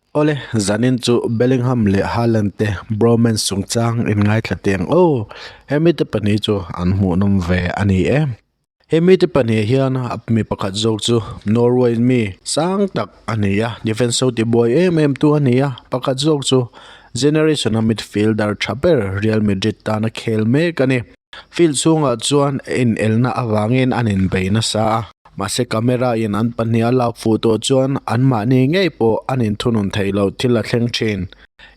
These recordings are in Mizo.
Awle, zanin chu Bellingham leh Haaland te bromance chungchang in ngaithla teng aw. Hemi te pahnih chu an hmuhnawm ve a ni e. Hemi te pahnih hian mi pakhat zawk chu Norway mi sang tak a ni a, defence ho tibuai em em tu a ni a, pakhat zawk chu generation a midfielder tha ber Real Madrid tana khel mek a ni. Field chhungah chuan inelna avangin an inbei nasa a. Mahse camera in an pahnih a lak fuh tawh chuan anmahni ngei pawh an inthunun theih loh thil a thleng thin.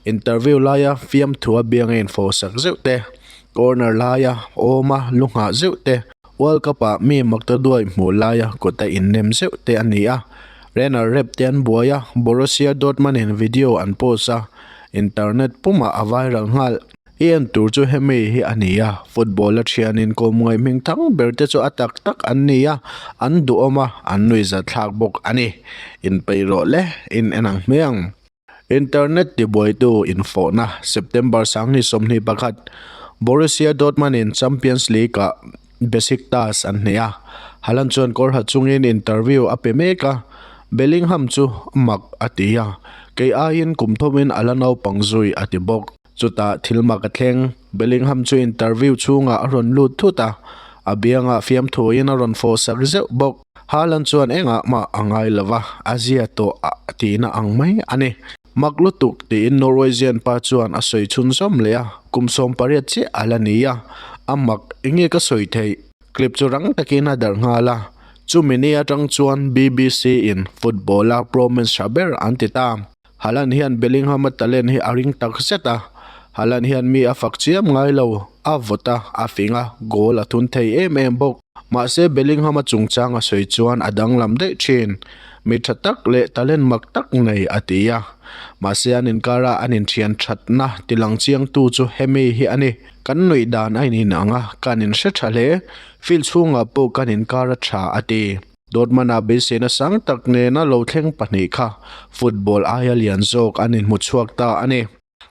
Interview laia fiamthua bianga infawh sak zeuh te, corner laia awma lu nghah zeuh te, World Cup ah mi makta duai hmuh laia kut a innem zeuh te a ni a. Renner rep te an buai a, Borussia Dortmund in video an post a, internet pumah a viral nghal. I en tur chu hemi hi a ni a, football a thianin kawmngaih hming thang ber te chu a tak tak an ni a, an duhawm a, an nuihzat thlak bawk a ni. Inpeih rawh le, in en ang hmiang. Internet tibuaitu infawhna September 2021, Borussia Dortmund in Champions League ah Besiktas an hneh a, Haaland chuan kawr ha chungin interview a pe mek a, Bellingham chu mak a ti a, kei aiin kum thawmin a la naupang zui a ti bawk. Chutah thil mak a thleng, Bellingham chu interview chhungah a rawn lut thut a, a biangah fiamthuin a rawn fawh sak zeuh bawk. Haaland chuan engah mah a ngai lo va, a zia tawh a tihna ang mai a ni. Mak lutuk tiin Norwegian pa chuan a sawi chhunzawm leh a, kum 18 chiah a la ni a, a mak enge ka sawi theih? Clip chu rang takin a darh nghal a, chumi ni atang chuan BBC in football a bromance tha ber an ti ta. Haaland hian Bellingham-a talent hi a ring tak zet a, Haaland hian mi a fak chiam ngai lo, a vawt a, a fing a, goal a thun thei em em bawk. Mahse Bellingham-a chungchang a sawi chuan a danglam daih thin. Mi tha tak leh talent mak tak nei a ti a. Mahse an inkara an inthian thatna tilang chiangtu chu hemi hi a ni. Kan nuih dan a inin ang a, kan inhre tha hle. Field chhungah pawh kan inkar a tha a ti. Dortmund-ah beiseina sang tak nena lo thleng pahnih kha football aia lian zawk an inhmu chhuak ta a ni.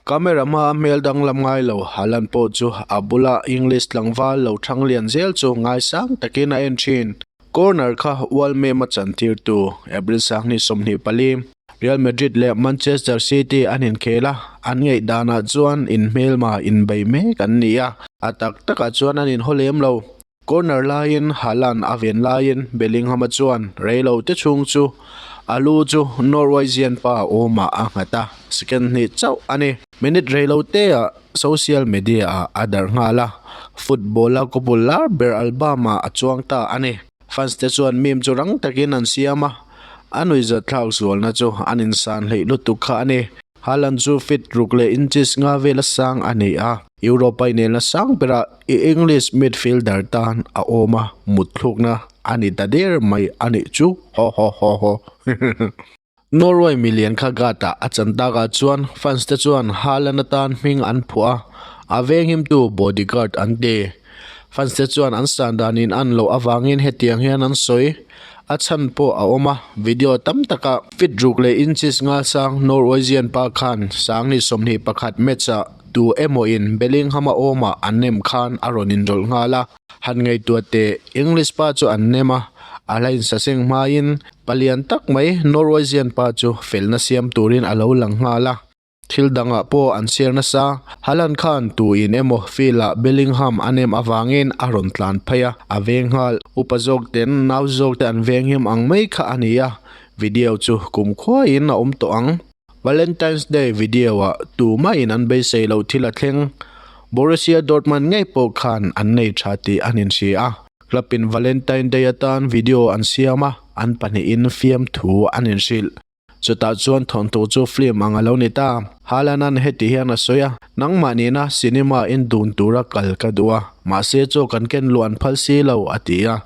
Camera hmaa hmel danglam ngai lo Haaland pawh chu a bula English tlangval lo thang lian zel chu ngaisang takin a en thin. Corner kha ual mem a chantirtu April 24, Real Madrid leh Manchester City an inkhel a, an ngaihdanah chuan inhmelma inbei mek an ni a, a tak takah chuan an inhaw lem lo. Corner laiin Haaland a ven laiin Bellingham-a chuan reilo te chhung chu a lu chu Norwegian pa awmah a nghat a, second hnih chauh a ni. Minute reilo teah social media-ah a darh nghal a, football-a kawpul lar ber album-ah a chuang ta a ni. Fans te chuan meme chu rang takin an siam a, a nuihzatthlak zualna chu an insan hleih lutuk kha a ni. Haaland chu feet ruk leh inches nga vela sang a ni a, Europe-a inelna sang berah English midfielder tan a awm a, mutthlukna a ni ta der mai a nih chu. Haw haw haw haw. Norway milian kha Gata a chan takah chuan fans te chuan Haaland atan hming an phuah a, a venghimtu bodyguard an ti. Fans te chuan an san danin an loh avangin hetiang hian an sawi. A chhan pawh a awm a, video tam takah feet ruk leh inches nga sang Norwegian pa khan 2021 match-ah tu emawin Bellingham-a awmah an nem khan a rawn inrawlh nghal a. Han ngaihtuah teh, English pa chu an nem a, a la insaseng hmain palian tak mai Norwegian pa chu felna siam turin a lo lang nghal a. Thil dangah pawh an share nasa, Haaland khan tuin emaw field-ah Bellingham a nem avangin a rawn tlan phei a, a veng nghal. Upa zawk ten nau zawk te an venghim ang mai kha a ni a, video chu kumkhuain a awm tawh ang. Valentine's Day video-ah tumahin an beisei loh thil a thleng. Borussia Dortmund ngei pawh khan an nei tha tih an inhria a. Club-in Valentine Day atan video an siam a, an pahnihin fiamthu an inhrilh. Chutah chuan thawnthu chu film ang a lo ni ta. Haaland-a'n heti hian a sawi a, Nangmah nena cinema en dun tura kal ka duh a, mahse chaw kan ken luah an phal si lo, a ti a.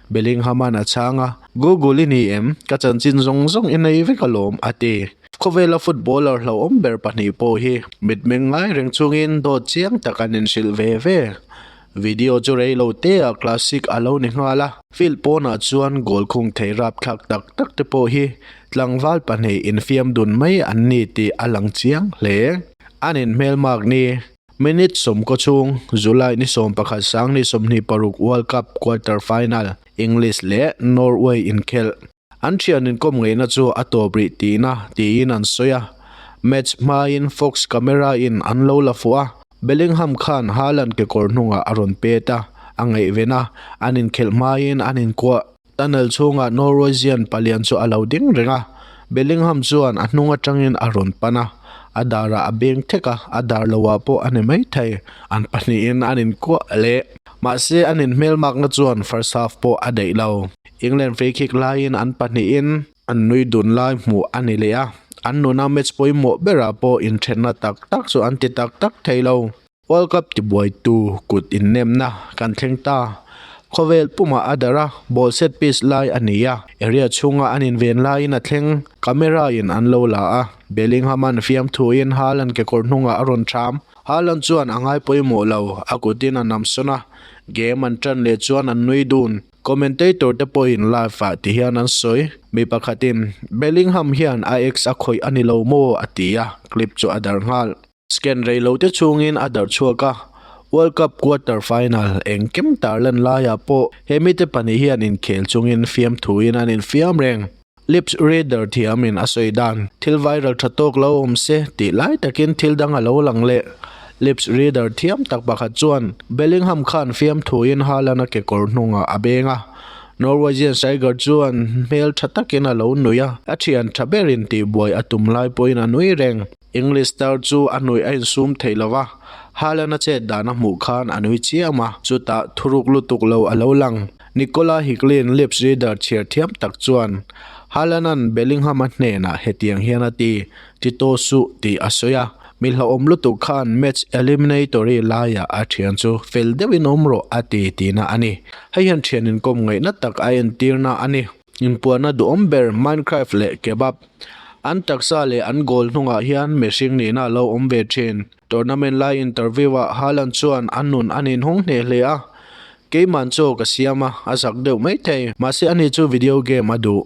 Bellingham-a'n a chhang a. Google i ni em? Ka chanchin zawng zawng i nei vek alawm, a ti. Khawvela footballer hlauhawm ber pahnih pawh hi mitmeng ngai reng chungin dawt chiang tak an inhrilh ve ve. Video chu rei lo teah classic a lo ni nghal a, field pawnah chuan goal khung thei rapthlak tak tak te pawh hi tlangval pahnih infiam dun mai an ni tih a lang chiang hle. An inhmelmak ni. Minute sawmkaw chhung, July ni 11 26 World Cup quarter final. English leh Norway inkhelh. An thian inkawm ngeihna chu a tawp rih tihna tiin an sawi a. Match hmain Fox camera in an lo la fuh a, Bellingham khan Haaland kekawr hnungah a rawn pet a, a ngaihven a, an inkhelh hmain an inkuah. Tunnel chhungah Norwegian palian chu a lo ding reng a, Bellingham chuan a hnung atangin a rawn pan a, a darah a beng thek a, a dar loah pawh a ni maithei, an pahnihin an inkuah leh. Mahse an inhmelmakna chuan first half pawh a daih lo. England free kick laiin an pahnihin an nui dun lai hmuh a ni leh a, an nuna match pawimawh berah pawh inthenna tak tak chu an ti tak tak thei lo. World Cup tibuaitu kut innemna kan thleng ta. Khawvel pumah a darh a, ball set piece lai a ni a, area chhunga an inven laiin a thleng, camera in an lo la a, Bellingham-a'n fiamthuin Haaland kekawr hnungah a rawn ṭham. Haaland chuan a ngai pawimawh lo, a kutin a nam sawn a, game an ṭan leh chuan an nui dun. Commentator te pawhin live ah ti hian an sawi, mi pakhatin Bellingham hian a ex a khawih a ni lo maw a ti a, clip chu a darh nghal. Scan rei lo te chhungin a darh chhuak a, World Cup quarter final engkim tarlan laiah pawh he mite pahnih hian inkhel chungin fiamthuin an infiam reng. Lips reader thiamin a sawi dan, thil viral tha tawk lo awm se tih lai takin thil dang a lo lang leh. Lips reader thiam tak pakhat chuan Bellingham khan fiamthuin Haaland-a kekawr hnungah a beng a. Norwegian striker chuan hmel tha takin a lo nui a, a thian tha berin tihbuai a tum lai pawhin a nui reng. English star chu a nuih a insum theih lo va, Haaland-a chet dan a hmuh khan a nui chiam a, chutah thuruk lutuk lo a lo lang. Nicola Hicklin lips reader chhiar thiam tak chuan Haaland-a'n Bellingham-a hnenah hetiang hian a ti, Ti tawh suh tih a sawi a, mi hlauhawm lutuk khan match eliminatory laiah a thian chu fel deuhin awm rawh a ti tihna a ni. Hei hian thian inkawm ngaihna tak a entirna a ni. Inpuanna duhawm ber Minecraft leh Kebab. An taksa leh an goal hnungah hian mihring nihna a lo awm ve thin. Tournament lai interview-ah Haaland chuan a nun a ninhawng hneh hle a, Keiman chaw ka siam a, a zak deuh mai thei. Mahse ani chu video game a duh.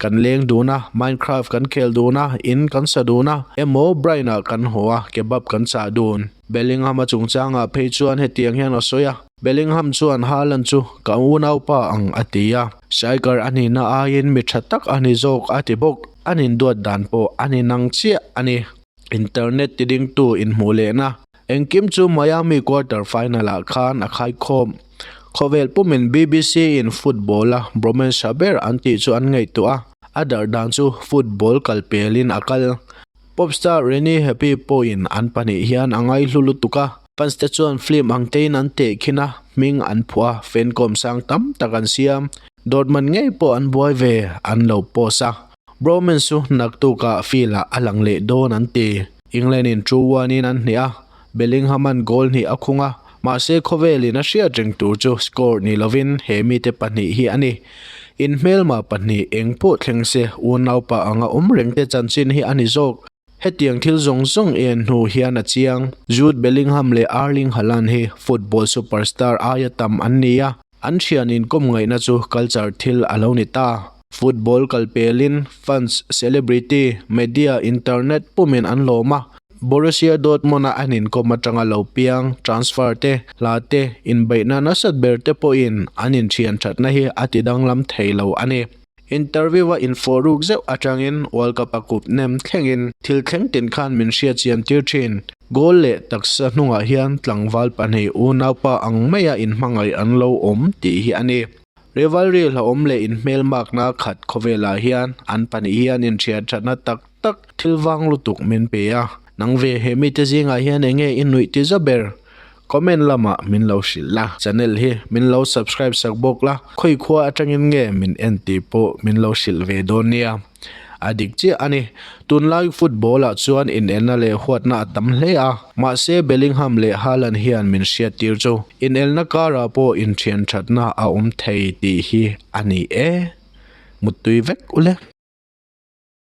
Kan leng dun a, Minecraft kan khel dun a, in kan sa dun a, emaw Brian-ah kan haw a, kebab kan chah dun. Bellingham-a chungchangah phei chuan hetiang hian a sawi a. Bellingham chuan Haaland chu ka unaupa ang a ti a, striker a nihna aiin mi tha tak a ni zawk a ti bawk. An induat dan pawh a ni nang chiah a ni. Internet tidingtu inhmuh lehna engkim chu Miami quarter final-ah khan a khaikhawm. Khawvel pumin BBC in football-a bromance tha ber an tih chu an ngaihtuah a, a darh dan chu football kalpelin a kal. Popstar Rennie Happy pawhin an pahnih hian a ngaihlu lutuk a, fans te chuan film ang tein an tehkhin a, hming an phuah a, fan kawm sang tam tak an siam. Dortmund ngei pawh an buai ve, an lo post a. Bromance chu naktukah field-ah a lang leh dawn an ti. England-in 2-1 in an hneh a, Bellingham-a'n goal hnih a khung a, mahse khawvelin a hriat reng tur chu score ni lovin he mite pahnih hi a ni. In hmelma pahnih eng pawh thleng se unaupa anga awm reng te chanchin hi a ni zawk. Hetiang thil zawng zawng en hnu hian a chiang. Jude Bellingham leh Erling Haaland hi football superstar aia tam an ni a, an thian inkawm ngaihna chu culture thil a lo ni ta. Football kalpelin fans, celebrity, media, internet pumin an lawm a, Borussia Dortmund-a an inkawm atanga lo piang transfer te, hla te, inbeihna nasat ber te pawhin an inthian thatna hi a tidanglam thei lo a ni. Interview-a infawh ruk zeuh atangin World Cup-a kup nem thlengin thil thleng tin khan min hriatchian tir thin. Goal leh taksa hnungah hian tlangval pahnih unaupa ang maia inhmangaih an lo awm tih hi a ni. Rivalry hlauhawm leh inhmelmakna khat khawvelah hian an pahnih hian inthian thatna tak tak thil vang lutuk min pe a. Nang ve he mite zingah hian eng nge i nuih ti za ber? Comment lamah min lo hrilh la. Channel hi min lo subscribe sak bawk la, khawi khua atangin nge min en tih pawh min lo hrilh ve dawn nia. A dik chiah a ni. Tunlai football ah chuan inelna leh huatna a tam hle a, mahse Bellingham leh Haaland hian min hriattir chu inelna karah pawh inthian thatna a awm thei tih hi a ni e. Muttui vek ule.